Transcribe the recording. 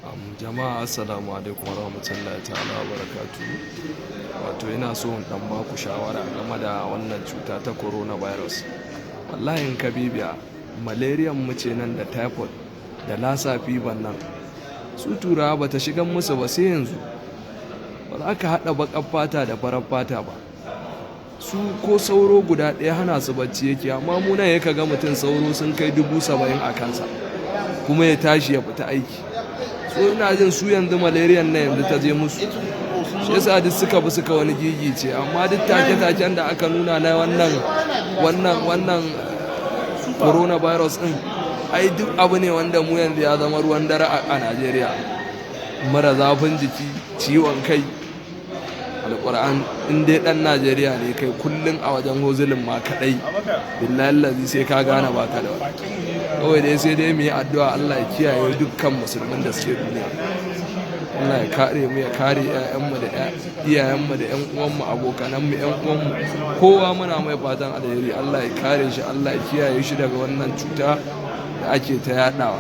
Jama'a, assalamu alaikum warahmatullahi ta'ala wa barakatuhu. Wato ina so in dan baku shawara game da wannan cuta ta coronavirus. Wallahi in ka bibiya, malaria mu ce nan da typhoid da lassa fever nan, su Turawa bata shigan musu ba sai yanzu. Ba za ka haɗa baƙar fata da farar fata ba. Su ko sauro guda ɗaya hana su bacci yake, amma mu nan ya ga mutum sauro sun kai 70,000 a kansa, kuma ya tashi ya fita aiki. So ina jin su yanzu malariyan na yanzu ta je musu, shi yasa duk suka bi suka wani gigice. Amma duk take-taken da aka nuna na wannan coronavirus din, ai duk abu ne wanda mu yanzu ya zama ruwan dare a Najeriya. Mara zafin jiki, ciwon kai, alƙur'an in dai dan Najeriya ne kai, kullum a wajen hustling ma kadai, billahi lazi sai ka gane baka da wani. Kawai dai sai dai mu yi addu'a, Allah ya kiyaye dukkan musulmin da suke duniya. Allah ya kare mu, ya kare ƴaƴanmu da iyayenmu da ƴan uwanmu, abokananmu, ƴan uwanmu, kowa muna mai fatan alheri. Allah ya kare shi, Allah ya kiyaye shi daga wannan cuta da ake ta yadawa.